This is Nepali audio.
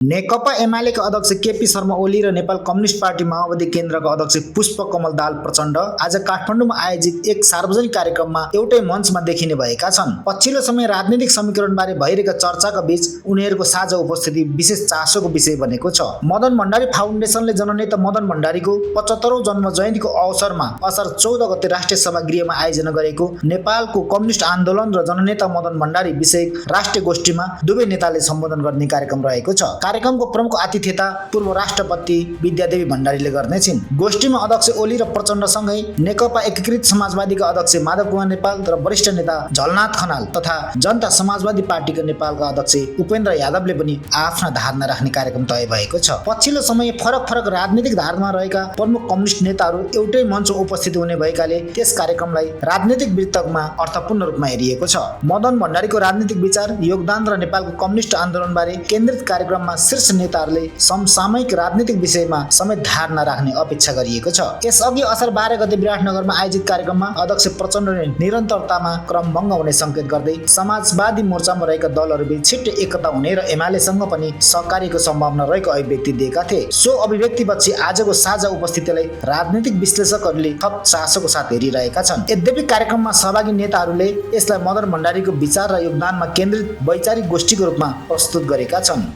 नेकपा एमालेका अध्यक्ष केपी शर्मा ओली र नेपाल कम्युनिस्ट पार्टी माओवादी केन्द्रका अध्यक्ष पुष्पकमल दाहाल प्रचण्ड आज काठमाडौँमा आयोजित एक सार्वजनिक कार्यक्रममा एउटै मञ्चमा देखिने भएका छन्। पछिल्लो समय राजनीतिक समीकरणबारे भइरहेका चर्चाका बीच उनीहरूको साझा उपस्थिति विशेष चासोको विषय बनेको छ। मदन भण्डारी फाउन्डेसनले जननेता मदन भण्डारीको 75औं जन्म जयन्तीको अवसरमा असार 14 गते राष्ट्रिय सभा गृहमा आयोजना गरेको नेपालको कम्युनिस्ट आन्दोलन र जननेता मदन भण्डारी विषयक राष्ट्रिय गोष्ठीमा दुवै नेताले सम्बोधन गर्ने कार्यक्रम रहेको छ। कार्यक्रमको प्रमुख आतिथ्यता पूर्व राष्ट्रपति विद्यादेवी भण्डारीले गर्नेछिन्। गोष्ठीमा अध्यक्ष ओली र प्रचण्डसँगै नेकपा एकीकृत समाजवादीका अध्यक्ष माधव कुमार नेपाल र वरिष्ठ नेता झलनाथ खनाल तथा जनता समाजवादी पार्टीका नेपालका अध्यक्ष उपेन्द्र यादवले पनि आफ्ना धारणा राख्ने कार्यक्रम तय भएको छ। पछिल्लो समय फरक राजनीतिक धारणामा रहेका प्रमुख कम्युनिस्ट नेताहरू एउटै मञ्चमा उपस्थित हुने भएकाले त्यस कार्यक्रमलाई राजनीतिक वृत्तमा अर्थपूर्ण रूपमा हेरिएको छ। मदन भण्डारीको राजनीतिक विचार, योगदान र नेपालको कम्युनिस्ट आन्दोलनबारे केन्द्रित कार्यक्रममा शीर्ष नेताहरूले समसामयिक राजनीतिक विषयमा समेत धारणा राख्ने अपेक्षा गरिएको छ। यसअघि असार 12 गते विराटनगरमा आयोजित कार्यक्रममा अध्यक्ष प्रचण्डले निरन्तरतामा क्रमभङ्ग हुने संकेत गर्दै समाजवादी मोर्चामा रहेका दलहरूबीच छिट्टै एकता हुने र एमालेसँग पनि सहकार्यको सम्भावना रहेको अभिव्यक्ति दिएका थिए। सो अभिव्यक्तिपछि आजको साझा उपस्थितिलाई राजनीतिक विश्लेषकहरूले थप चासोको साथ हेरिरहेका छन्। यद्यपि कार्यक्रममा सहभागी नेताहरूले यसलाई मदन भण्डारीको विचार र योगदानमा केन्द्रित वैचारिक गोष्ठीको रूपमा प्रस्तुत गरेका छन्।